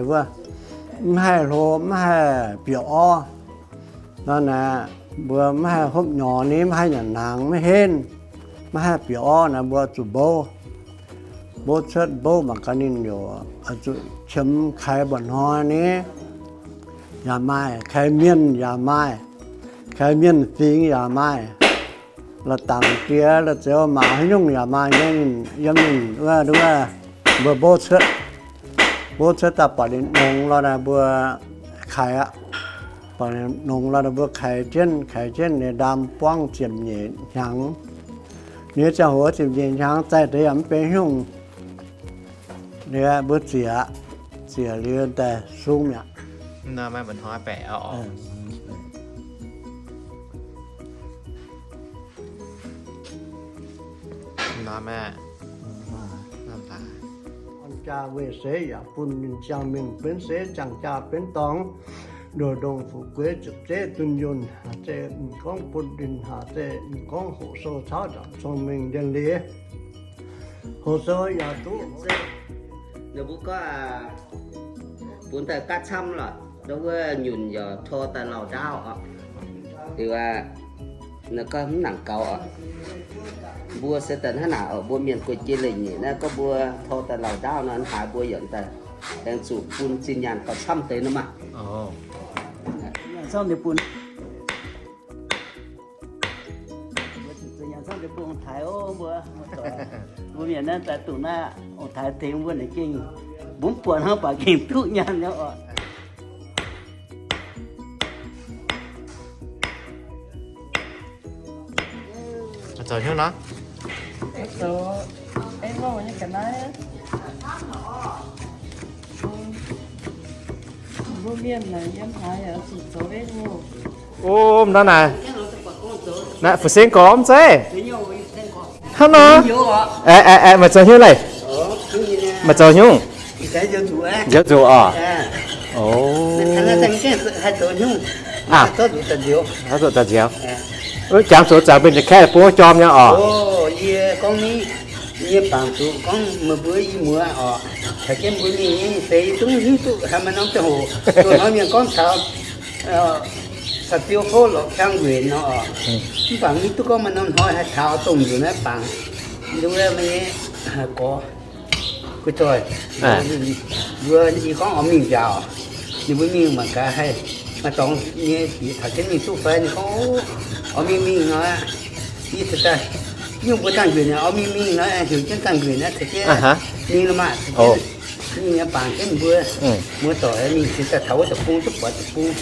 wuov, mv haih hlo, mv haih bieqc orv. Nor naaic, mbuo mv haih hopv nyorx ni, mv haih nyanc hnaangx, maiv henv, maiv haih bieqc orv naaic, mbuo zuqc mbouv. Mbouv cuotv, mbouv mangc gaax ninh yaac zuqc qiemx kaaix mba'hnoi ni yaac maaih, kaaix mienh yaac maaih, kaaix mienh fingx yaac maaih. La'dangc diex la'zioux maac haaix nyungc yaac maaih nyei. Ninh yiem ninh wuov, wuov, mbuo mbouv cuotv, mbouv cuotv daaih buatc ninh nongx lorh naaic mbuo kaaix aqv. Buatc ninh nongx lorh naaic mbuo kaaix jienv, kaaix jienv ninh ndaam buangv ziepc nyeic hnyangx. Ninh nyei ziangh hoc ziepc nyeic hnyangx zaih deix yaac mv benx haaix nyungc. Liuz mbuo ziec, ziec liuz daaih sung mi'aqv. Orn jaa weih seix yaac bun ninh ziangh mingh benx seix, ziangh jaa benx dorngx, ndoh ndongh fu'jueiv ziepc zeiv dunh yunh, haaix zeiz m'nqorngv bun ninh, haaix zeiz m'nqorngv hoqc sou cauv nzangc cong-mengh ndienh leiz. Hoqc sou yaac duqv se, ninh mbuo gorngv, bun daaih gaatv camv lorqc, ndau wuov nyunc yaac tor daaih lauh ndaauv oc. Liuz aqv, naaiv gorngv mv nangc gaux oc. Mbuo se daaih hnangv naaic oc, mbuo mienh guei jiex leiz-nyeic naaiv gorngv mbuo tor daaih lauh ndaauv nor, haaix mbuo yaac daaih aengx zuqc bun zinh nyaanh gauh camv deix nor maah. Nyaanh camv deix bun. Mbuo zuqc zinh nyaanh camv deix bun ong-taaix oc, mbuo, mbuo mienh naaiv daaih dongh naaiv ong-taaix tengx mbuo naaic gengh mbuo mv buatc hnangv, baac gengh duqv nyaanh nyei oc. Zoux hnyouv nor. Zoux, eh, ngorc nyei ga'naaiv. Mbuo mienh naaic yiem haaix yaac zuqc zoux eh ngorc. Ov, mv nor naaic. Naaic fu-seng gorx mv zeiz? Hnangv nor. Aeqv, aeqv, aeqv, meih zoux hnyouv leiz? Meih zoux hnyouv? Njoux nzuqc oc. Ov. Zoux daaih njoux. Jangx zoux zanc mingh Janx-Kaeqv bun wuov jorm nyei oc. Yie gorngv ni, yie bangc zuqc gorngv meih mbuo i muoz oc, caux jienv mbuo mingh nyei seix zungv hiuv duqv haaix maaih norm ziangh hoc. Loz-hnoi mienh gorngv taux, taux ziou fouv lorqc, piang nzueic nor oc. Mv baac mv hiuv duqv gorngv maaih norm hnoi haih taux dongh nzunc naaiv bangc. Nduov meih nyei gorx, guv zoih, mbuo i gorngv oix mingh nziaauc, ninh mbuo mingh mangc gaax haih maaih dorngx nyei bieqc taux jienv mingh duqv fai. Ninh gorngv, oix mingh mingh nor, yie ceix daaih, yungh mbuo zaangh nzueic naaic, oix mingh mingh nor, heuc jienv zaangh nzueic naaiv caux jienv mingh nor maah, caux jienv mingh nyei bangc jienv mbuo, muoz-doic mingh ceix daaih taux wuov deic-bung duqv buatc deic-bung.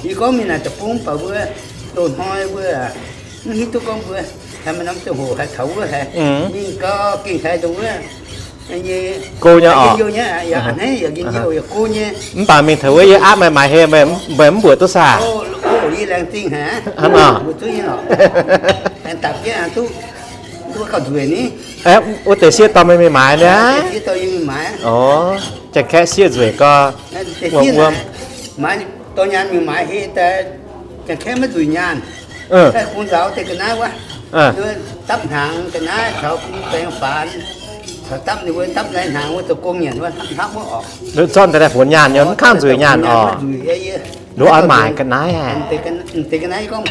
Yie gorngv mingh naaic deic-bung mv baac mbuo loz-hnoi mbuo mv hiuv duqv gorngv mbuo haih maaih norm ziangh hoc haih taux wuov haic. Mingh gau gengh haiz dongh wuov nyei, go nyei oc, yaac a'hneiv yaac njien-youh yaac go nyei. Mv baac mingh taux wuov yie aapv meih maaiz hei, meih mv mbuoqc duqv saah? Yie laengz zingh haic. Hnangv nor. Mbuo zuqv nyei lorqc. Aengx dapc jienv duqv, duqv gauh nzueic ni. Wuov deix sieqv dorh meih mingh maaiz niaa. Sieqv dorh yie mingh maaiz. Ov, Janx-Kaeqv sieqv nzueic gau. Wuom-wuom. Maaiz dorh nyaanh mingh maaiz hei daaih, Janx-Kaeqv maiv nzueic nyaanh. Daaih bung nzaaux deix ga'naaiv wuov, dapv hnaangx ga'naaiv caux bung baengx faanx, caux dapv ninh mbuo dapv lai hnaangx wuov zoux gong nyanc wuov, hnamv wuov oc. Zorqv daaih funx nyaanh yaac mv kangv nzueic nyaanh oc. Nduov oix maaic ga'naaiv haic. Deix ga'naaiv gorngv,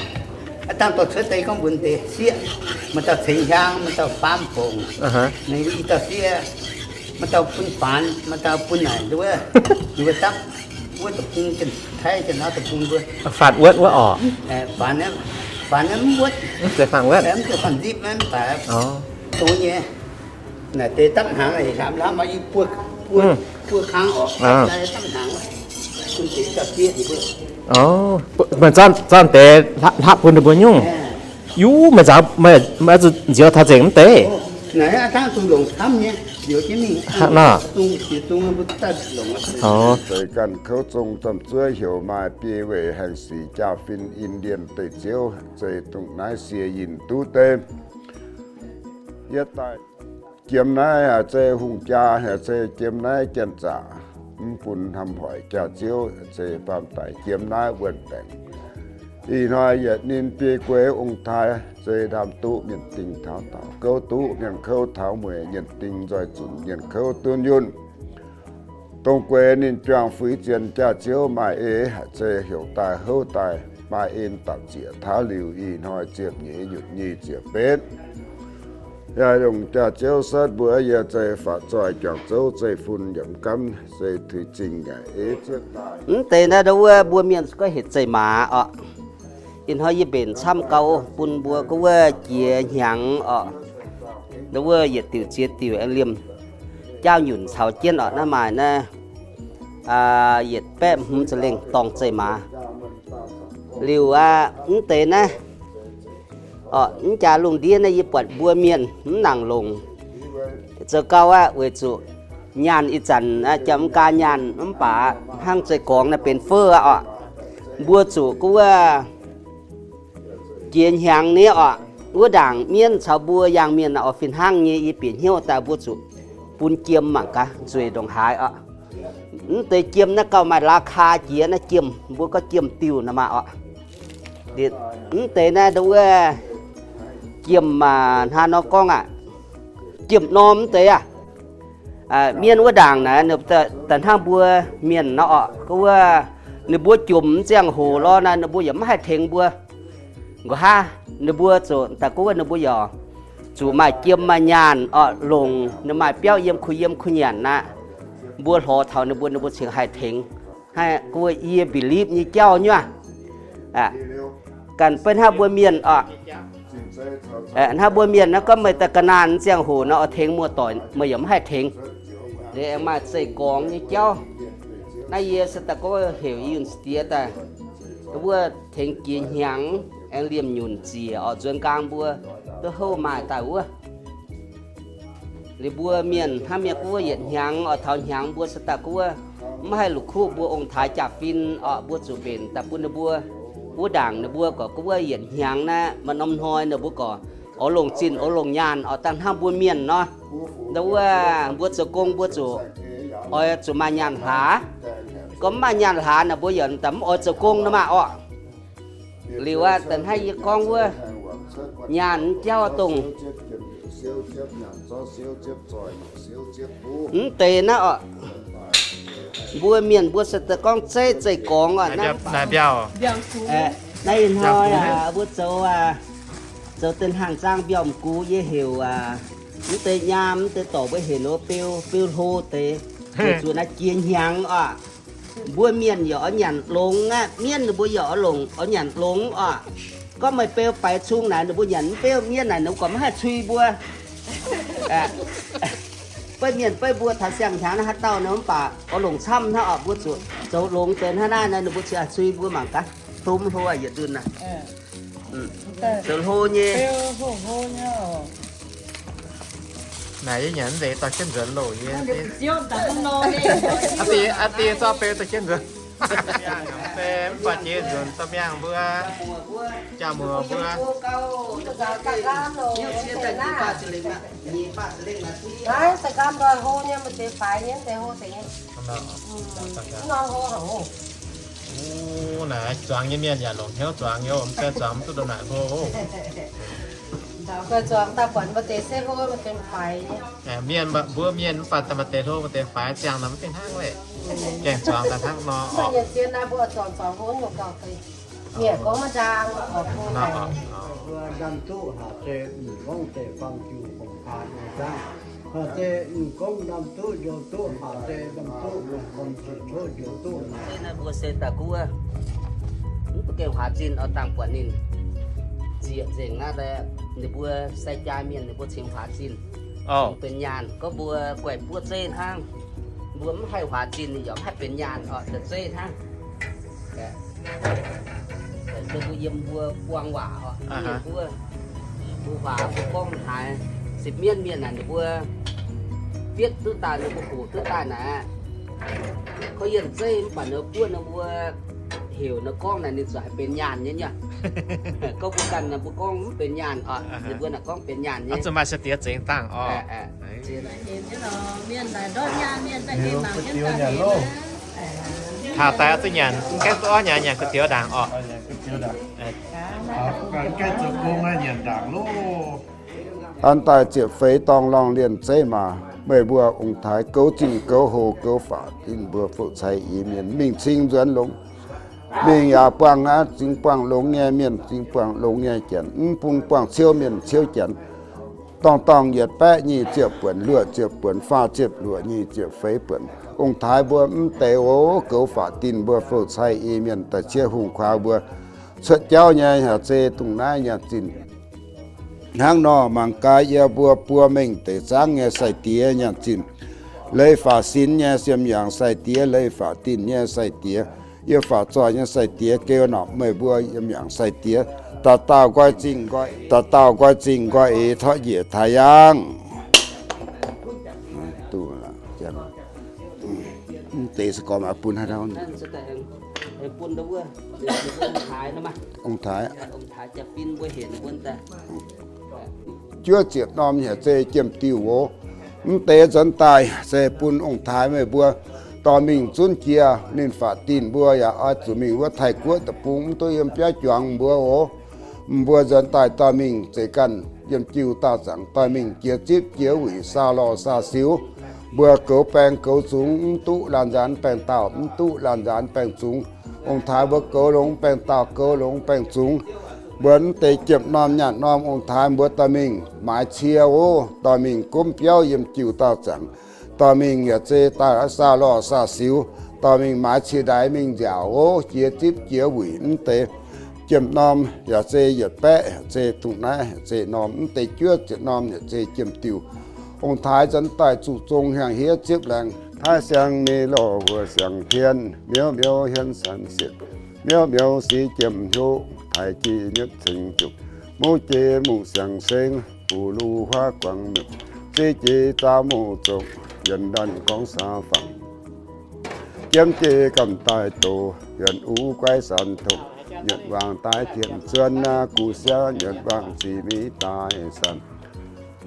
dangh dorh cuotv deix gorngv mbuox deix sieqv, maaih dauh ceix hiaang, maaih dauh faam fongc, i dauh sieqv, maaih dauh bun faanx, maaih dauh bun naaic nduov, ninh mbuo dapv wuov deic-bung, Janx-Taiv, Janx-Lauv deic-bung mbuo. Faanx wuotv wuov oc. Faanx, faanx mv wuotv. Mv zeiz faanx wuotv. Mv zeiz faanx nzipv mv baac dongh nyei. Naaic deix dapv hnaangx hlaax hlaax maaih i buo, buo kang oc, dapv hnaangx. Bun deix dauh sieqv ninh mbuo. Meih zorqv deix hlapv bun ninh mbuo nyungc. Yuv, meih nzaaux, meih oix zuqc nzioux taux nzengc mv deix. Naaiv hnangv dungx longc camv nyei, nzioux jienv mingh. Hnangv nor. Zeiz ganh kouv zong domh zuov heuc maaih biei weic haengh sic jaa-fin Indian deic-ziouv, zeiz dongh naaiv sie yinh duqv deix. Yie daaih jiem naaiv zeiz hungh jaa, zeiz jiem naaiv janx-zaqc, mv bun hnamv hoic jaax-ziouv, zeiz baamh daic jiem naaiv wuonh baengc. Ih hnoi yietc ninh biei gueix ong-taaix, zeiz ndaam duqv mienh dingh taux daaux, gouv duqv mienh kouv taux mueic, mienh dingh nzoih zunc, mienh kouv duqv nyunc. Dongh gueix ninh juangc fuix zienx jaax-ziouv maaih ei haic, zei heuc daaih houv daaih maaih en dauh ziec tauv liuz, ih hnoi ziepc nyeic nyutc nyic ziepc betv. Yaac yungz jaax-ziouv setv mbuo yie zei faatv zoih juangc zouv zeiv-fun yaac mv gamv, se tuix zingh yaac ei zieqv daaih. Mv deix naaiv ndau wuov mbuo mienh gorngv heuc zeiv-maaz orqc. Ih hnoi yie mbenc camv gau bun mbuo gorngv wuov jiex hnyangx orqc. Ndau wuov yietc diuc ziex diuc aengx liemh jaauv nyunc caux jienv orqc. Naaiv maaih naaiv yietc baeqv hmz za'lengh dorngh zeiv-maaz. Liuz aqv, mv deix naaiv orqc, mv jaax lungh ndiev naaiv yie buatc mbuo mienh mv nangc longc zoux gau aqv, weic zuqc nyaanh ih zanc jaa mv gaa nyaanh mv baac hnangv zeiv-gorngx naaiv benx fouv aqv orqc. Mbuo zuqc gorngv wuov jiex hnyangx nyei orqc, wuov ndaangc mienv caux mbuo yangh mienh naaiv oix fih hnangv nyei, yie bieqc hnyouv daaih mbuo zuqc bun jiem mangc gaax nzueic ndongc haaix orqc. Mv deix jiem naaiv gauh maaih laax kaa jiex naaiv jiem, mbuo gorngv jiem diuh naaiv maah orqc. Mv deix naaiv ndau wuov jiem aac, hnangv nor gorngv aac, jiem norm mv deix aac. Mienv wuov ndaangc naaiv, da'hnangv mbuo mienh nor orqc, gorngv wuov ninh mbuo jomc mv ziangh hoc lorz naaiv ninh mbuo yaac mv haih tengx mbuo. Nqa'haav ninh mbuo zuqc daaih gorngv wuov ninh mbuo yaac zuqc maaih jiem maaih nyaanh orqc, longc ninh maaih biauv yiem kuh yiem kuh nyanc aqv. Mbuo hlorx taux ninh mbuo, ninh mbuo cingx haih tengx. Haih gorngv wuov yie believe nyei jauv nyuav. Ganh beiv hnangv mbuo mienh orqc, hnangv mbuo mienh naaiv gorngv meih daaih ga'naanh ziangh hoc nor oix tengx muoz-doic meih yaac mv haih tengx. Liuz aengx maaih zeiv-gorngx nyei jauv. Naaiv yie se daaih gorngv heuc yie yunh diex daaih, gorngv wuov tengx jiex hnyangx aengx liemh nyunc ziec orqc, nzuonx nqaang mbuo duqv houv maaih daaih wuov. Liuz mbuo mienh hnangv mienh gorngv wuov yietc hnyangx oix taux hnyangx mbuo se daaih gorngv wuov mv haih la'kuqv mbuo ong-taaix jaa-fin orqc, mbuo zuqc mbenc daaih bun ninh mbuo. Wuov ndaangc ninh mbuo gorqv gorngv wuov yietc hnyangx naaiv maaih norm hnoi ninh mbuo gorqv oix longc zinh oix longc nyaanh orqc, dangh hnangv mbuo mienh nor. Ndau wuov mbuo zoux gong mbuo zuqc oix zuqc maaih nyaanh hlaax. Gorngv mv maaih nyaanh hlaax naaic mbuo yaac daaih mv oix zoux gong nor maah orqc. Liuz aqv, da'hnangv yie gorngv wuov nyaanh jauv dongh mv deix naaiv orqc, mbuo mienh mbuo se daaih gorngv zeiv zeiv-gorngx orqc. Naaiv ih hnoi mbuo zoux, zoux deix hnaangx zaang mbiauz m'gux yie heuc mv deix nyaam mv deix dorc mbuo heuc nor beu, beu hlo deix, weic zuqc naaiv jiex hnyangx orqc. Mbuo mienh yaac oix nyanc longx aqv, mienv ninh mbuo yaac oix longc, oix nyanc longx orqc. Gorngv meih beu faix cung naaic ninh mbuo nyanc mv beuv, mienv naaic ninh mbuo gorqv mv haih cui mbuo. Beiv mienh beiv mbuo taux siang-hnyangx naaiv haaix dauh nor mv baac oix longc camv hnangv orqc, mbuo zuqc zoux longx deix hnangv naaiv nor ninh mbuo cingx haih cui mbuo mangc gaax. Hlo mv hlo yietc nzunc naaic. Zoux hlo nyei. Naaic yie nyanc mv nzeix dorh jienv nzuonx loh yie. Aa dih, aa dih zorqv beu dorh jienv nzuonx. Mv baac jiex nzuonx dorh miangh mbuo, jaa-muoz mbuo. Naaic zuangx nyei mienh yaac longc hnyouv zuangx nyei, mv zeiz zuangx mv duqv ndongc naaic hlo. Mienh mbuo mienh mv baac maaih deix hlo maaih deix faix, ziangh nor mv fih hnangv leiz. Gaengh zuangx daaih hnangv nor. Mbuo ndamv duqv haaix deix, m'nqorngv deix fangx-juqc fangx-paanx nyei zangv. Haaix deix m'nqorngv ndamv duqv njoux duqv, haaix deix ndamv duqv m'nqorngv ziqc cuotv njoux duqv. Naaiv mbuo se daaih guv, mv baac gengh huaax zinh oix dangh buatc ninh zieqc nzengc naaiv, ninh mbuo sai jaa mienh ninh mbuo cingx huaax zinh, benx nyaanh. Gorngv mbuo guaix buov zeiv hnangv, mbuo mv haih huaax zinh, ninh yaac mv haih benx nyaanh orqc, zeiv hnangv. Se mbuo yiem mbuo buang waac orqc, mbuo huaax mbuo gorngv haaix, se mienv mienh naaic ninh mbuo fietv duqv daaih, ninh mbuo hoqc duqv daaih naaic, korv-lienh zeiv mv baac ninh buov ninh mbuo heuc ninh gorngv naaic ninh zuqc haih benx nyaanh nyei nyuav. Gorngv mbuo ganh naaic mbuo gorngv mv benx nyaanh orqc, ninh mbuo naaic gorngv benx nyaanh nyei. Zuqc maaih sai-diex zengx dangh orqc. Taux daaih zuqc nyanc, gaengh duqv orv nyanc, nyanc kuv dioux ndaangc orqc. An daaih ziepc feix dorngh lorngh lienh zeiv maah. Meih mbuo ong-taaix goux zinh goux hoc goux faatv dinh mbuo fouv-cai Iu-Mienh mingh cing nzuonx longx. Mingh yaac buangh aqv, zingx buangh longx nyei mienh, zingx buangh longx nyei janx, mv bun buangh ciouv mienh ciouv janx. Dorngh dorngh yietc baeqv nyic ziepc buonc, luoqc ziepc buonc, faah ziepc luoqc, nyic ziepc feix buonc. Ong-taaix mbuo mv deix oc, goux faatv dinh mbuo fouv-cai Iu-Mienh daaih ciev hungh kuaaux mbuo cuotv jauv nyei, haaix zeiz dongh naaiv nyaanh zinh. Hnangv nor mangc gaax yie mbuo buo mengh deix zaangv nyei sai-diex nyaanh zinh, leiz faatv sinx nyei yiem yangh sai-diex, leiz faatv dinh nyei sai-diex, yiem faatv zoih nyei sai-diex, geu norqc meih mbuo yiem yangh sai-diex, dauh dauh nqoi zingh nqoi, dauh dauh nqoi zingh nqoi eix tov njiec taaih yangh. Duqv, mv deix se gorngv bun haaix dauh. Ong-taaix, juov ziepc norm yaac zeiz jiem diuh oc. Mv deix nzuonx daaih se bun ong-taaix meih mbuo dorh mingh zunv jiex ninh faatv dinh mbuo yaac oix zuqc mingh wuov Taiv-Guoqv deic-bung, mv duqv yiem biauv juangc mbuo oc. Mbuo nzuonx daaih dorh mingh zeix ganh yiem jiu daauh zaangc, dorh mingh jiex zipv jiex wuic, saah lorh saah siux. Mbuo goux baeng goux zungx mv duqv laanh nzaanx baengh dauh, mv duqv laanh nzaanx baengh zungx. Ong-taaix mbuo goux longx baengh dauh, goux longx baengh zungx. Mbuo mv deix jiem norm nyaanh norm ong-taaix mbuo dorh mingh maaiz cie oc, dorh mingh gomv biauv yiem jiu daauh zaangc. Dorh mingh yaac zeiz daaih saah lorh saah siux, dorh mingh maaiz cie ndaix mingh nziaauc oc, jiex zipv jiex wuic mv deix. Jiem norm yaac zeiz yietc baeqv, yaac zeiz dongh naaiv, yaac zeiz norm mv deix juov ziepc norm yaac zeiz jiem diuh. Ong-taaix nzuonx daaih zuqc zong hnyangx-hniev zipv laengz. Taaih siang-mienh lorh wuov siang-tien, miuv miuv hienv san sietc, miuv miuv sic jiem hnyouv, taaih jiex nyietv ceng jukc, muv jiex muqc siang-seng, buv luv huaav guangc miuc, ziqv jiex zaah muqv zongc, yienh ndanc gorngv saah fangx, jiem jiex gamh daaih doz, yienh uv guaiv san tongx, nyietc waangc daaih tien zuonv, guv siangv nyietc waangc ziqc miv daaih san.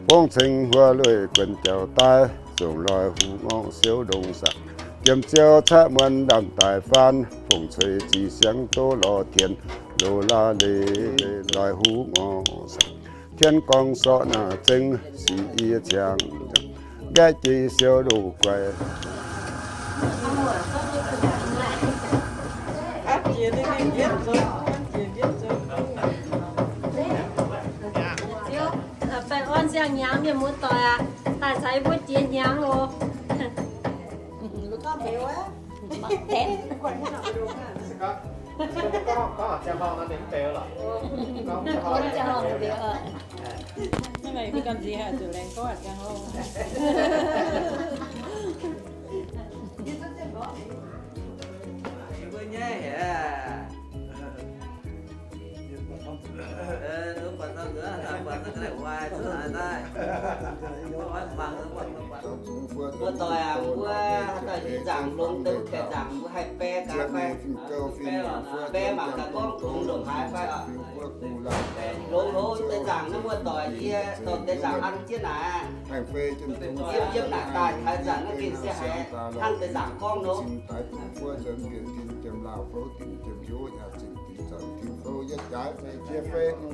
Bongv ceng huo lueic guonc jauv daaih, zongc loih huv ngorc siouv ndongc saah, jiem ziouv caeqv muonz ndamv daaih faanv, fongc cueix ziqc siangv doz lorz tien, loz laav leiz loih huv ngorc saah, tien gorngv sorqv naaic zengv sic yie ciangv, mbaeqv jiex siou loz guaix. Baengh orn siang-hnyangx mienh muoz-doic aac, daaih caux yie mbuo jiex hnyangx oc. Mbuo doic aac, mbuo haaix dauh nzaangc longx deix, mbuo gaengh nzaangc mbuo haih bae gaax fai? Bae mangc gaax gorngv longx ndongc haaix fai oc. Longx hlo deix nzaangc naaiv mbuo doic yie dorh deix nzaangc an jienv naaic. Yiem yiem naaic daaih taux nzaangc naaiv gengh se haiz hnangv deix nzaangc gorngv nor.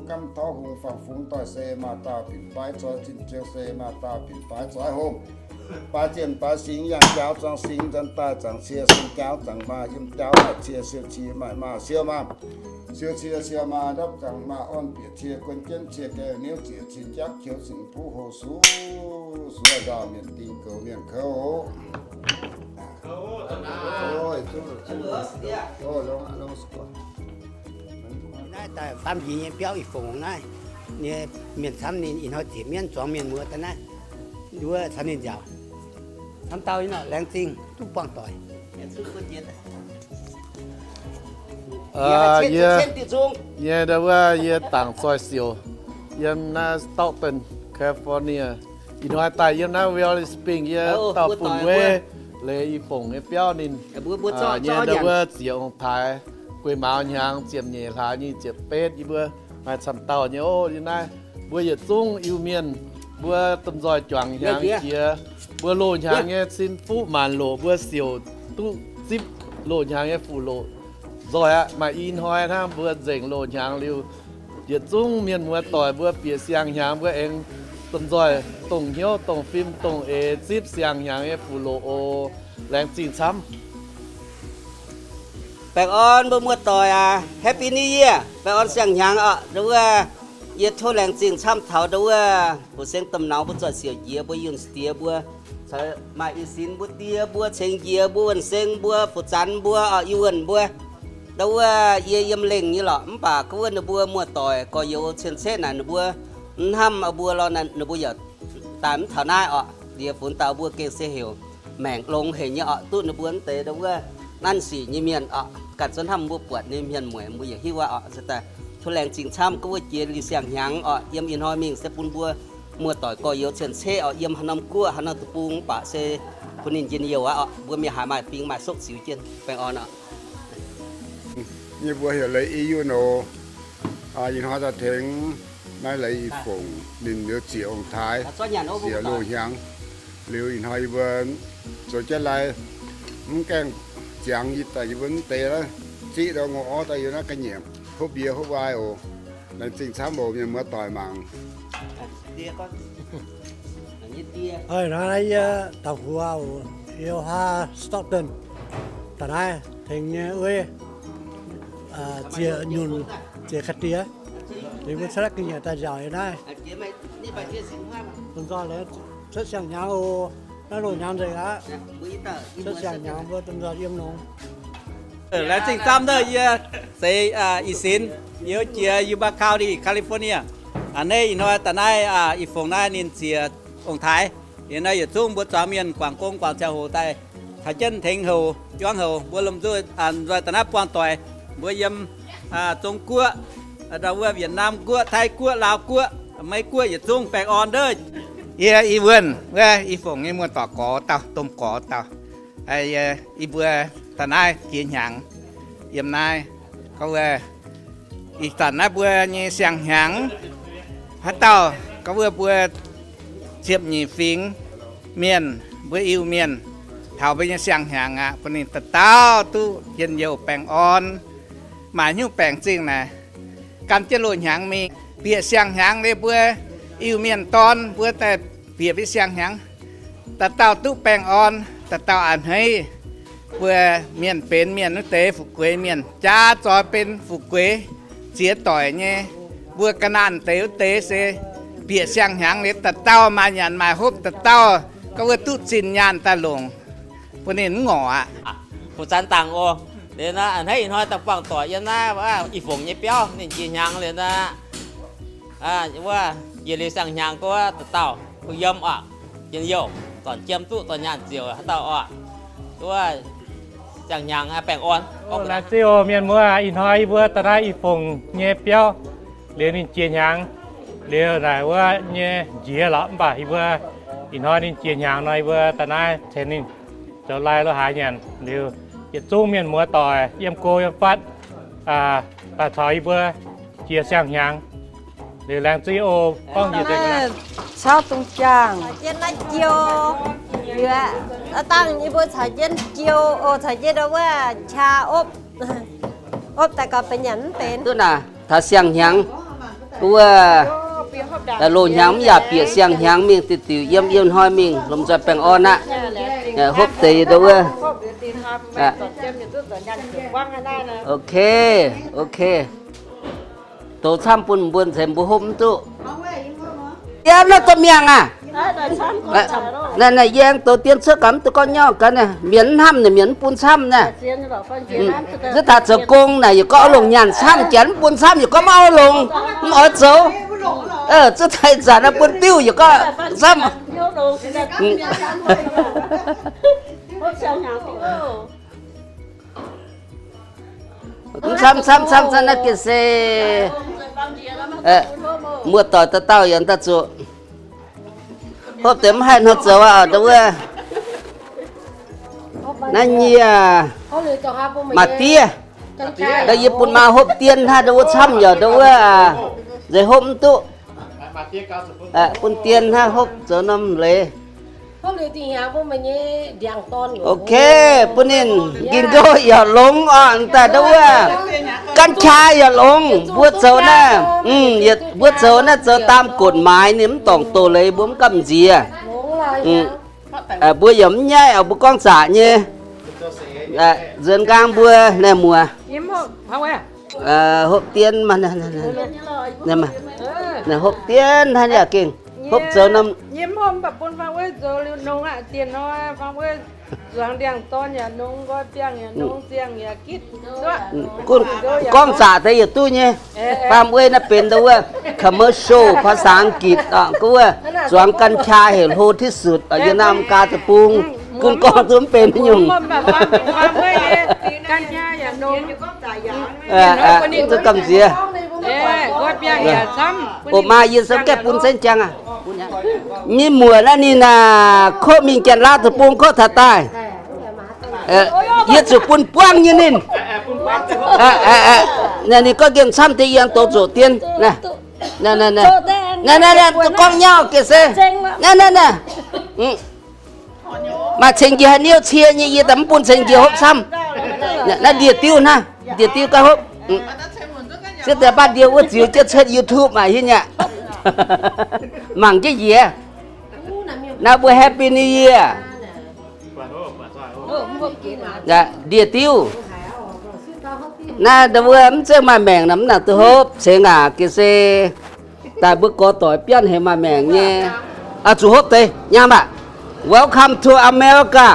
Gamh taux hungh fangx fungx doic se maah dauh binc baaix zoix, zinh ziouv se maah dauh binc baaix zoix hungh. Baaix zienh baaix singx, yangh jaauv zuangx singx, nzuonx daaih zaangc cie, sing jaauv zaangc maah, yiem jaauv maaih cie, siou cie maaih maah, siou maah, siou cie siou maah, ndapv zaangc maah, orn bieqc cie, guon jienv cie, gaengh niouv zieqc, cin jaqv qiex, cin buv hoc suqv, suqv nzaaux mienh ding goux mienh kouv. Naaiv daaih faam njiec nyei biauv ih fongc naaiv, nyei mienh camv ninh ih hnoi ziec mienv zuangx mienh muoz daaih naaiv, nduov camv ninh nziaauc, camv dauh nyei nor laengz zingh duqv buangh doic. Yie nyei ndau wuov yie dangc zoih siouc yiem naaiv Stockton, California. Ih hnoi daaih yiem naaiv Valley Springs yie dauh bun weiv leiz i fongc nyei biauv ninh nyei ndau wuov ziec ong-taaix guei mauz hnyangx ziepc nyeic hlaax nyic ziepc betv yie mbuo maaih camv dauh nyei oc. Yiem naaiv mbuo yietc zungv Iu-Mienh, mbuo domh nzoih juangc hnyangx jiex, mbuo loz-hnyangx nyei cin fuqv maanc loc, mbuo siouc duqv zipv loz-hnyangx nyei fuqv loc. Nzoih aqv, maaih i hnoi hnangv mbuo nzengc loz-hnyangx liuz, yietc zungv mienh muoz-doic mbuo bieqc siang-hnyangx mbuo aengx Domh nzoih dongh hnyouv, dongh fim, dongh eix zipv siang-hnyangx nyei fuqv loqc oc. Laengz zingh camv. Baengh orn mbuo muoz-doic aac, Happy New Year! Baengh orn siang-hnyangx oc. Ndau wuov, yie tov laengz zingh camv taux ndau wuov, fu-seng domh nauz mbuo zoih siouc njiec mbuo, Yunh Diex mbuo, maaih i sinx mbuo, die mbuo, ceng njiec mbuo, wuonh seng mbuo, fu-zanx mbuo oc, i wuonh mbuo. Ndau wuov yie yiem lengh nyei lorqc, mv baac gorngv wuov ninh mbuo muoz-doic gorx-youz cien-ceqv naaic ninh mbuo mv hnamv mbuo lorqc, ninh mbuo yaac daaih mv taux naaiv oc. Liuz funx dauh mbuo gengh se heuc maengc longx haic nyei oc, duqv ninh mbuo mv deix ndau wuov nanv sic nyei mienh oc, ganh zuqc hnamv mbuo buatc nyei mienh mueic mbuo yaac hiuv aqv oc. Se daaih tov laengz zingh camv gorngv wuov jiex liuz siang-hnyangx oc, yiem ih hnoi mingh se bun mbuo muoz-doic gorx-youz cien-ceqv oc, yiem haaix norm guoqv haaix norm deic-bung mv baac se bun ninh njien-youh aqv oc. Mbuo mienh haiz maaih fingx maaih sokv ziux jienv baengh orn oc. Nyei mbuo heuc Leiz I Yunh oc. Ih hnoi daaih tengx naaiv Leiz I Fongc ninh liuz ziec ong-taaix, ziec loz-hnyangx. Liuz ih hnoi yie mbuo zoux jienv lai, mv gaengh ziangx yie daaih yie mbuo mv deix ziqv ndau ngorc orv daaih yie naaiv ga'nyiec hopv mbie hopv wai oc. Laengz zingh camv oc mienh muoz-doic mangc. Hnoi naaiv yie daux huaax oc, yie huaax Stockton, daaih naaiv tengx nyei uiv ziec nyunc, ziec ka'diex. Liuz mbuo cuotv ga'nyiec daaih nziaauc yie naaiv. Domh nzoih cuotv siang-hnyangx oc. Naaiv loz-hnyangx nzengc aqv. Cuotv siang-hnyangx mbuo domh nzoih yiem longx. Laengz zingh camv naaiv yie se i sinx, yie jiex Yuba County, California. A'hneiv ih hnoi daaih naaiv i fongc naaiv ninh ziec ong-taaix. Liuz naaiv yietc zungv mbuo zuangx mienh guangc gong guangc ziangh hoc daaih caux jienv tengx houc juangv houc mbuo lomh nzoih daaih naaiv buangh doic. Mbuo yiem Zong Guoqv, ndau wuov Vietnam Guoqv, Taiv Guoqv, Laau Guoqv, Meiv Guoqv yietc zungv baengh orn ndov. Yie i wuonh wuov i fongc nyei muoz-doic gorx dauh, domh gorx dauh. Yie, yie mbuo daaih naaiv jiex hnyangx yiem naaiv. Gorngv wuov ih zanc naaiv mbuo nyei siang-hnyangx, haaix dauh gorngv wuov mbuo ziepc nyeic fingx mienh, mbuo Iu-Mienh taux mbuo nyei siang-hnyangx aqv, bun ninh dauh dauh duqv njien-youh baengh orn, maaih hnyouv baengc zingh naaic, gan jienv loz-hnyangx mingh bieqc siang-hnyangx liuz mbuo Iu-Mienh dorn mbuo daaih bieqc mbuo siang-hnyangx, dauh dauh duqv baengh orn, dauh dauh a'hneiv. Mbuo mienh benx mienh wuov deix fu'jueiv mienh jaax zoix benx fu'jueiv ziex doic nyei. Mbuo ga'naanh deix wuov deix se bieqc siang-hnyangx liuz dauh dauh maaih nyanc maaih hopv, dauh dauh gorngv wuov duqv zinh nyaanh daaih longc, bun ninh mv ngorc aqv. Fu-zanx dangc oc. Liuz naaiv a'hneiv ih hnoi daaih buangh doic yiem naaiv i fongc nyei biauv ninh jiex hnyangx liuz naaiv, wuov jiex liuz siang-hnyangx gorngv dauh dauh kuh yiem oc, njien-youh, zornc jiem duqv zornc nyaanh ziouc haaix dauh oc. Wuov siang-hnyangx baengh orn. Laengz zingh oc mienh muoz, ih hnoi yie mbuo daaih naaiv i fongc nyei biauv liuz ninh jiex hnyangx. Liuz naaic wuov nyei njiec lorqc, mv baac yie mbuo ih hnoi ninh jiex hnyangx nor yie mbuo daaih naaiv tengx ninh zoux lai lo haaix nyanc. Liuz yietc zungv mienh muoz-doic yiem go yiem fatv daaih caux yie mbuo jiex siang-hnyangx. Liuz laengz zingh oc. Gorngv njiec caux dongh jaangh jienv naaiv jiou, dangh yie mbuo caux jienv jiou oc, caux jienv ndau wuov qaqv opv, opv daaih gauh benx nyanc mv benx. Duqv naaic taux siang-hnyangx wuov, loz-hnyangx mv yaac bieqc siang-hnyangx mingh diuc diuc yiem, yiem hnoi mingh lomh nzoih baengh orn aqv. Hopv deix ndau wuov. Ok, ok. Douz camv bun mbuo ceix mbuo hopv mv duqv. Yie nor domh miangh aac, naaiv yie aengx douz dien cuotv gaax mv duqv gorngv nyorqv gaax naaiv, mienh mv hnamv naaic mienh mv bun camv naaiv. Zuov taux zoux gong naaic yie gorngv oix longc nyaanh camv, janx mv bun camv yie gorngv maiv oix longc, mv oix zoux. Zuov taux ih zanc naaiv bun diuv yie gorngv camv. Camv camv camv camv naaiv gengh se muoz-doic dauh dauh yaac daaih zuqc hopv deix mv haih hnangv zoux aqv ndau wuov. Naaiv nyei maaih diev, ndau yie bun maa hopv dien hnangv ndau wuov camv yaac ndau wuov nzeix hopv mv duqv. Bun dien hnangv hopv zoux norm leiz. Ok, bun ninh nqingh nqouh yaac longx oc, daaih ndau wuov. Ganv qaa yaac longx, mbuo zoux naaiv, mbuo zoux naaiv zoux ตามกฎหมาย ninh mv dorngc doz leiz mbuo mv gamh nziex. Mbuo yaac mv nyaiv, mbuo gorngv zaqc nyei. Nzuonx nqaang mbuo naaiv muoz. Hopv dien, hopv dien hnangv yaac gengh hopv zoux norm. Gorngv zaqc deix yietc duqv nyei. Faam-Wei naaiv benx ndau wuov commercial ภาษาอังกฤษ oc, gu wuov zuangx กัญชา heuc โหดที่สุด yiem naaiv America deic-bung. Gunv gorngv duqv mv benx nyungc. Duqv gamh nziex. Oc, maaih yie se gaengh bun sen jangx aqv. Nyei muoc naaiv ninh aac, kov mingh Janx-Laauv deic-bung kov taux daaih. Yie zuqc bun buangv nyei ninh. Ninh gorngv nqemh camv deix yie aengx douz zoqc dien. Naaiv, naaiv, gorngv nyauv gec se. Naaiv, naaiv, naaiv. Maaih ceng njiec haaix niouv cie nyei, yie daaih mv bun ceng njiec hopv camv. Naaiv ndie-diuv hnangv, ndie-diuv gauh hopv. Sieqv deix baav ndie wuov ziux jienv cuotv YouTube maah, hiuv nyei aqv. Mangc jienv njiec. Naaiv mbuo Happy New Year. Ndie-diuv. Naaiv ndau wuov mv zeiz maaih maengc nor mv nangc duqv hopv ceng aac, gec se daaih mbuo gorx doic bianv haic maaih maengc nyei. Zuqc hopv deix nyaam aqv. Welcome to America.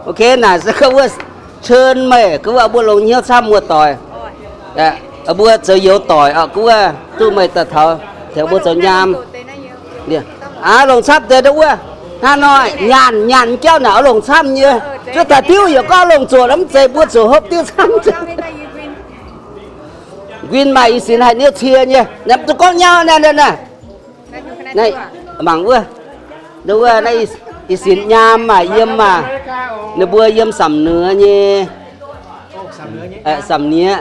Ok, naaic se gorngv wuov cen meih gorngv wuov mbuo longc hnyouv camv muoz-doic. Mbuo zoux youz doic oc, gorngv wuov duqv meih daaih taux tengx mbuo zoux nyaam. Aav, longc camv deix ndau wuov. Hnangv nor nyanc nyanc jauv naaic oix longc camv nyei. Zuov daaih diuv yaac gorngv longc zuoqc, mv zeiz mbuo zuqc hopv diuv camv. Nquin maaih i sinx haaix niouv cie nyei. Naaiv duqv gorngv nyauv naaiv, naaiv, naaiv. Naaiv mangc wuov. Ndau wuov naaiv i sinx nyaam maah, yiem maah. Ninh mbuo yiem Samc Nüe nyei. Samc Nüe.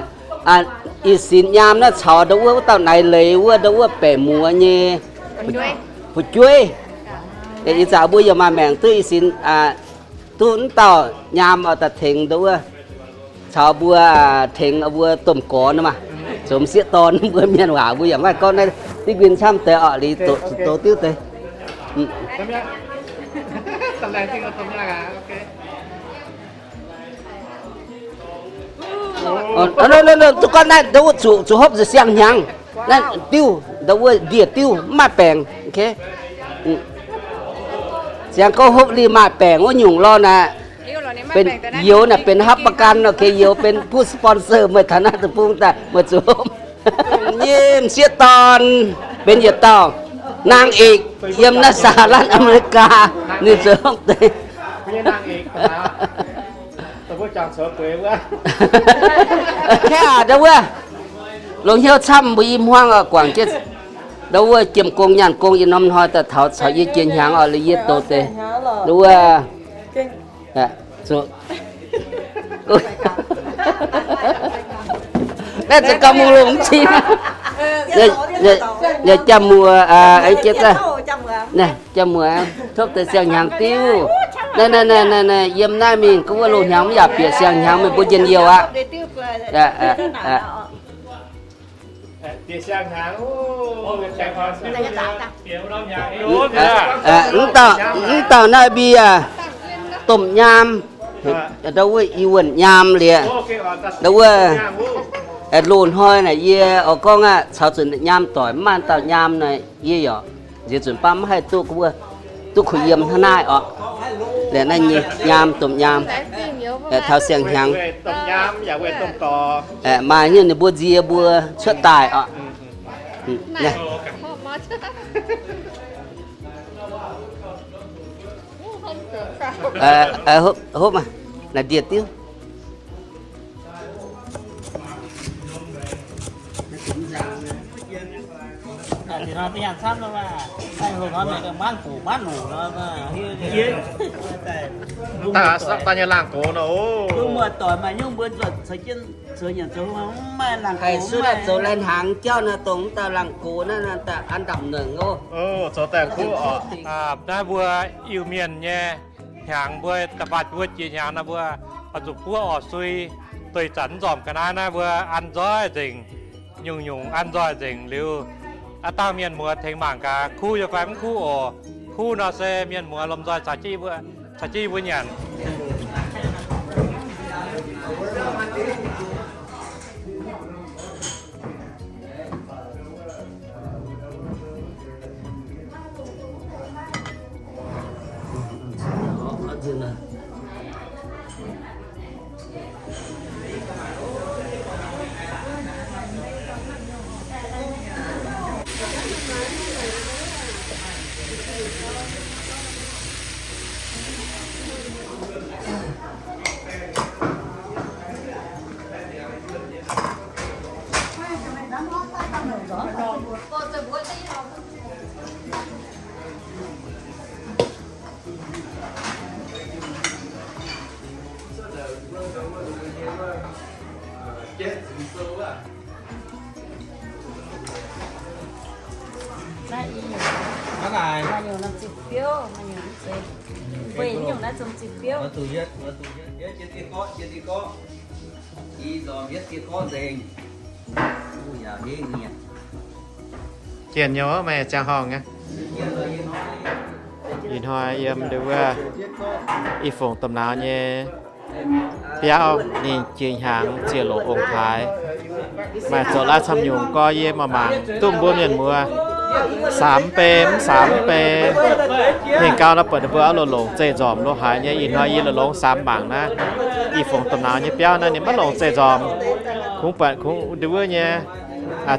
I sinx nyaam naaiv caux ndau wuov, wuov dauh naaic leiz wuov, ndau wuov baeqc muoz nyei fu'jueiv. Ih zanc mbuo yaac maaih maengc duqv i sinx, duqv wuov dauh nyaam oix daaih tengx ndau wuov, caux mbuo tengx mbuo domh gorx nor maah. Zoux m'sieqv dorn mbuo mienh waac mbuo yaac maiv gorngv naaiv diuv nquin camv deix oc, liuz douz diuv deix. Duqv gorngv naaiv ndau wuov zuqc, zuqc hopv nzengc siang-hnyangx. Naaiv diuv, ndau wuov ndie-diuv mv maaih baengc. Siang gorngv hopv liuz maaih baengc wuov nyungc lorh naaic. Benx youz naaic benx ฮัບประกัน, ok, youz benx ผู้สปอนเซอร์ meih taux naaiv deic-bung daaih meih zuqc hopv. Nyei m'sieqv dorn benx yietc dauh นางเอก yiem naaiv สหรัฐอเมริกา, ninh zuqc hopv deix. Kaeqv aac, ndau wuov longc hnyouv camv mbuo i hmuangv oc, guangc jienv ndau wuov jiem gong nyaanh gong yie norm hnoi daaih taux caux yie jiex hnyangx oc, liuz yie douz deix ndau wuov. Naaiv za'gengh mungh longx mv cing. Yaac jaa-muoc, jaa-muoc topv deix siang-hnyangx diuv. Naaiv, naaiv, naaiv, yiem naaiv mingh gorngv wuov loz-hnyangx mv yaac bieqc siang-hnyangx meih mbuo njien-youh aqv. Mv dauh, mv dauh naaiv mbi aac, domh nyaam, ndau wuov i wuonh nyaam liuz, ndau wuov loz-hnoi naaic yie oix gorngv aqv, caux zuqc nyaam doic mv maaih dauh nyaam naaic yie yaac nziex zunc baav mv haih duqv, duqv kuh yiem hnangv naaiv oc. Liuz naaiv nyei nyaam, domh nyaam, taux siang-hnyangx, maaih nyungc ninh mbuo nzie mbuo cuotv daaih oc. Hopv, naaic ndie-diuv. Daaih nyei laangh gox nor oc. Haih suv daaih zoux lai hnaangx jauv naaiv, dongh mv dauh laangh gox naaiv, naaiv daaih an dapc nengc oc. Zoux daaih kuv oc. Naaiv mbuo Iu-Mienh nyei hnyangx, mbuo da'faanh mbuo jiex hnyangx naaiv mbuo oix zuqc buov orqc sui, doix zanc nzormc ga'naaiv naaiv mbuo an nzoih nzengc, nyungc-nyungc an nzoih nzengc liuz, aav dangh mienh muoz tengx mangc gaax kuv yaac fai mv kuv oc. Kuv nor se mienh muoz lomh nzoih caux jienv mbuo nyanc. Maaih nyungc naaiv zinh biouv, maaih nyungc mv zeiz. Weic nyungc naaiv zungv zinh biouv. Jienh nyei, meih ziangh horngh nyei. Ih hnoi yiem ndau wuov i fungc domh nauz nyei biauv, ninh jiex hnyangx ziec longc ong-taaix. Maaih zoux laaix camv nyungc gorx, yie mangc mangc duqv mbuo mienh muoz saamx bei, mv saamx bei. Hengx gau nor buatc ninh mbuo oix longc, longc zeih nzormc lo haaix nyei. Ih hnoi yie longc, longc saamx mangc naaiv. I fungc domh nauz nyei biauv naaiv ninh maiv longc zeih nzormc. Kungx buatc kungx ndau wuov nyei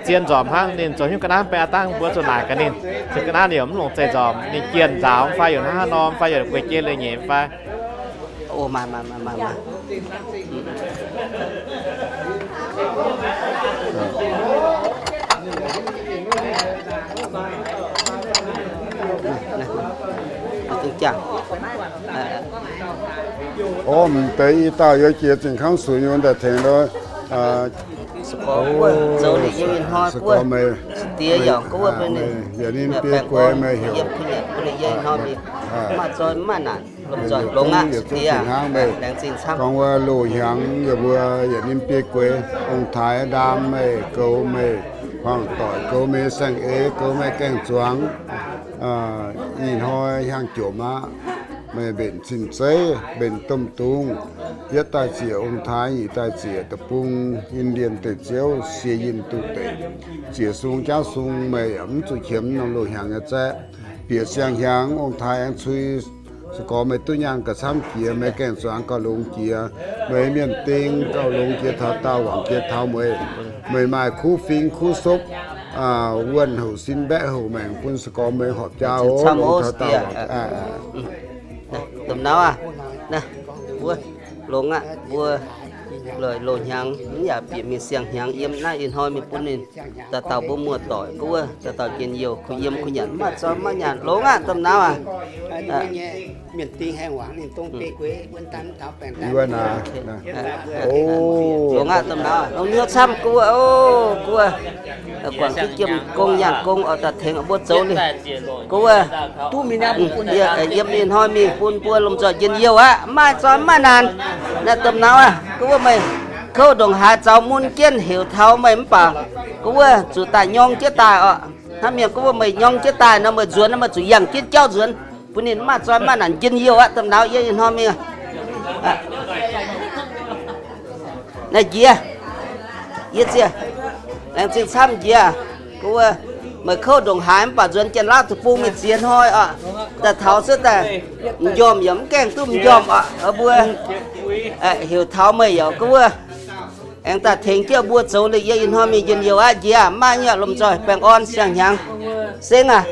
zien nzormc hnangv. Ninh zoux nyungc ga'naaiv bei, aav dangh mbuo zuqc naaic gaax ninh. Zoux ga'naaiv ninh yaac mv longc zeih nzormc. Ninh jienh nzaaux fai yaac hnangv haaix norm fai yaac gueix jei leiz-nyeic fai. Orv, m'deix i dauh youz jiex zinh kangv sunx yaac daaih tengx lo. Zoux liuz yie ih hnoi se gorngv meih, yaac ninh biei gueix meih heuc. Maaih zoi maaih naanc, lomh nzoih longx aqv, yietc zungv fih hnangv meih. Gorngv wuov loz-hnyangx yaac mbuo yaac ninh biei gueix, ong-taaix ndaam meih, goux meih, hmuangx doic goux meih, saeng-eix goux meih, gaeng-zuangx. Ih hnoi hiaang jomc aqv. Meih mbenc cing-zeiv, mbenc domh dungz, yietv daaih ziec ong-taaix, nyic daaih ziec deic-bung, Indian deic-ziouv, siex yinh duqv deic, ziec sung jaauv sung, meih yaac mv zuqc qiemx norm loz-hnyangx nyei zaeqv. Bieqc siang-hnyangx ong-taaix aengx cui, se gorngv meih duqv nyaanh gauh camv jiex, meih gaeng-zuangx gauh longx jiex, meih mienh ding gauh longx jiex taux daauh, wangc jiex taux mueiz. Meih maaih kuv fing kuv sopv, wuonh houc sin mbaeqv houc maengc bun se gorngv meih horpc jaa oc, longx taux daauh. Domh nauz aac, mbuo longx aqv, mbuo loz-loz hnyangx mv yaac bieqc mingh siang-hnyangx yiem naaiv ih hnoi mingh bun ninh dauh dauh mbuo muoz-doic guov, dauh dauh njien-youh kuh yiem kuh nyanc, mv maaih zoi mv maaih nyaanh, longx aqv domh nauz aac. Longx aqv domh nauz, longx hnyouv camv guov, o guov, guangc jienv jiem gong nyaanh gong oix daaih tengx mbuo zoux liuz. Guov, yiem ih hnoi mingh bun mbuo lomh nzoih njien-youh aqv, mv maaih zoi mv maaih naanc. Naaiv domh nauz aac, guov meih kouv ndongc haaix zaux mun jienv heuc taux meih mv baac guov zuqc daaih nyorng jienv daaih oc. Hnangv mienh guov meih nyorng jienv daaih nor, meih nzuonx nor meih zuqc yangh jienv jauv nzuonx, bun ninh mv maaih zoi mv maaih naanc njien-youh aqv domh nauz, yiem ih hnoi mingh. Naaiv njiec, yie ziec, laengz zingh camv njiec. Guov, meih kouv ndongc haaix mv baac nzuonx Janx-Laauv deic-bung mingh ziex hnoi oc. Daaih taux cuotv daaih, m'njormh yaac mv gaengh duqv m'njormh oc. Mbuo heuc taux meih yaac guov, aengx daaih tengx jienv mbuo zoux liuz yie ih hnoi mingh njien-youh aqv njiec, mv maaih nyei lomh nzoih baengh orn siang-hnyangx. Sengx aac,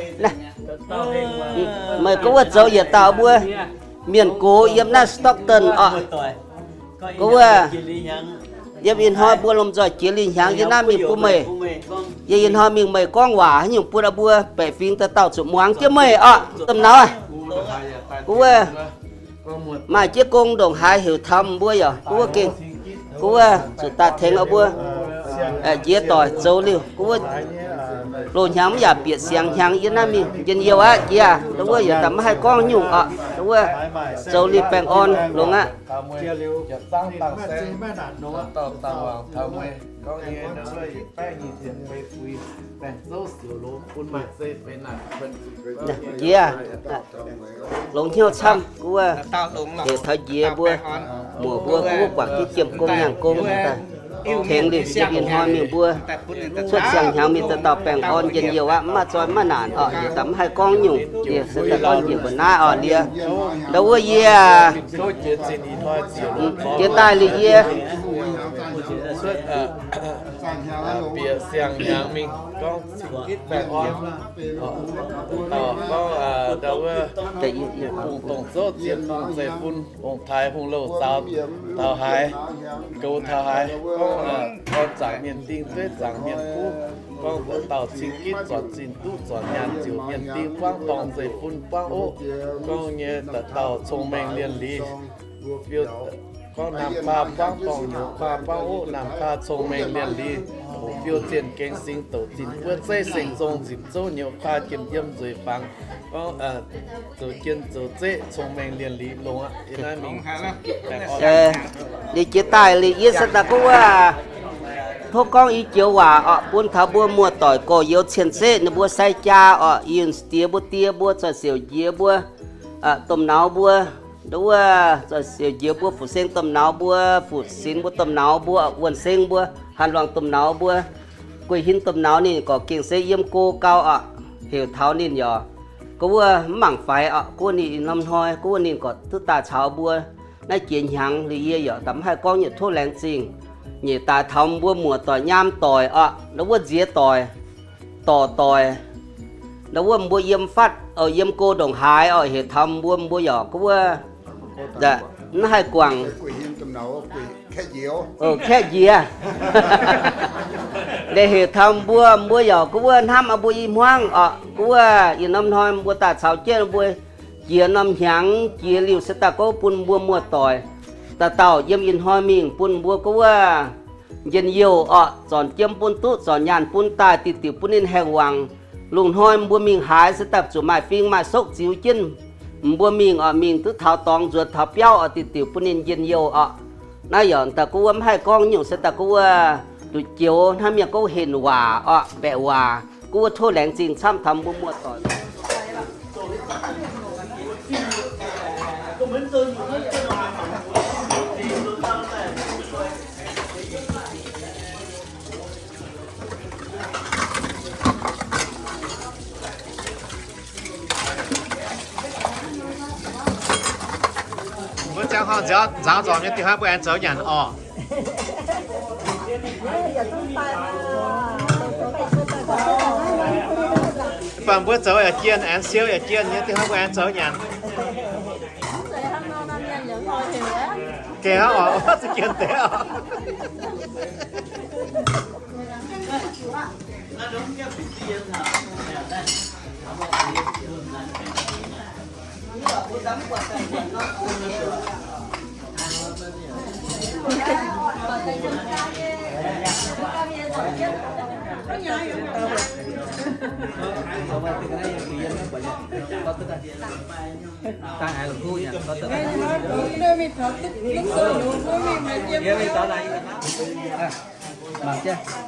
meih guov zoux yietc dauh mbuo mienh gox yiem naaiv Stockton oc. Guov, yiem ih hnoi mbuo lomh nzoih jiex lingh hnyangx yiem naaiv mingh bun meih. Yie ih hnoi mingh meih gorngv waac haaix nyungc bun mbuo baeqc fingx dauh dauh zuqc muangx jienv meih oc. Domh nauz, gu wuov maaih jienv gong ndongc haaix heuc taux mbuo yaac gu wuov gengh, gu wuov zuqc daaih tengx mbuo njiec doic zoux liuz, gu wuov loz-hnyangx mv yaac bieqc siang hnyangx yie naaiv mingh njien-youh aqv. Njiec aac, ndo wuov yaac daaih maiv haih gorngv nyungc oc. Ndo wuov zoux liuz baengh orn longx aqv. Njiec, longx hnyouv camv, gu wuov heuc taux njiec mbuo, muoc mbuo gu wuov guangc jienv jiem gong nyaanh gong, tengx liuz yiem ih hnoi mingh mbuo cuotv siang-hnyangx mingh dauh dauh baengh orn njien-youh aqv. Mv maaih zoi maiv naanc oc. Njiec daaih mv haih gorngv nyungc, njiec se daaih gorngv njiec mbuo naaiv oc. Liuz ndo wuov yie jiex daaih liuz yie bieqc siang-hnyangx mingh gorngv cing gitv baengh orn, gorngv ndo wuov bungx dongh zouv zien bungx zeiv bun ong-taaix hungh louh zaux taux haaix, goux taux haaix, gorngv orn zaangc mienh ding, dueiv zaangc mienh kuv, gorngv dauh dauh cing gitv zornc zinh duqv zornc nyaanh ziouc mienh ding, buangv dorngh zeiv bun buangv oqv, gorngv nyei dauh dauh cong-mengh lienh liz. Gorngv naamh kuaa buangv dorngh, nyouz kuaa buangv oqv, naamh kuaa cong-mengh lienh liz, hoqc fiou zienh gaengh singx douc zinh buov zeiv seng zong nzipc zouv, nyouz kuaa jiem yiem nzueic fangx, gorngv zoux jien zoux zeqv cong-mengh lienh liz longx aqv. Liuz jiex daaih liuz yie se daaih gorngv wuov, tov gorngv i joux waac oc, bun taux mbuo muoz-doic gorx-youz cien-ceqv ninh mbuo sai jaa oc, yinh diex mbuo, die mbuo, zoih siouc njiec mbuo, domh nauz mbuo, ndo wuov zoih siouc njiec mbuo, fu'seng domh nauz mbuo, fu'sinx mbuo domh nauz mbuo, wuonh seng mbuo, hanc luangc domh nauz mbuo, guei hin domh nauz ninh gorqv gengh se yiem go gau oc. Heuc taux ninh yaac gorngv wuov mv mangc faix oc. Gorngv wuov ninh norm hnoi gorngv wuov ninh gorqv duqv daaih caux mbuo naaiv jiex hnyangx liuz yie yaac daaih mv haih gorngv nyungc, tov laengz zingh. Nyeic daaih taux mbuo muoz-doic nyaam doic oc, ndo wuov nziex doic, dorc doic, ndo wuov mbuo yiem fatv, yiem go ndongc haaix oc, heuc taux mbuo, mbuo yaac gorngv wuov mv haih guangc, kaeqv njiec. Liuz heuc taux mbuo, mbuo yaac gorngv wuov hnamv mbuo i hmuangv oc. Gorngv wuov ih norm hnoi mbuo daaih caux jienv mbuo jiex norm hnyangx jiex liuz se daaih gorngv bun mbuo muoz-doic dauh dauh yiem ih hnoi mingh bun mbuo gorngv wuov njien-youh oc, zornc jiem bun duqv, zornc nyaanh bun daaih, diuc diuc bun ninh haengh wangc. Lungh hnoi mbuo mingh haaix se daaih zuqc maaih fing maaih sokv ziux jienv mbuo mingh oc, mingh duqv taux dorngx nzuonx taux biauv oc, diuc diuc bun ninh njien-youh oc. Naaiv yaac daaih gorngv wuov mv haih gorngv nyungc se daaih gorngv wuov nduqc joux hnangv mienh gorngv henc waac oc, baeqc waac. Gorngv wuov tov laengz zingh camv taux mbuo muoz-doic. Mbuo ziangh hoc nzaaux nzormc nyei diuh hnangv mbuo aengx zoux nyanc orqc. Baac mbuo zoux yaac jienh, aengx siou yaac jienh nyei diuh hnangv mbuo aengx zoux nyanc. Gengh hnangv orqc, zuqc jienh deix orqc. Mangc jienv.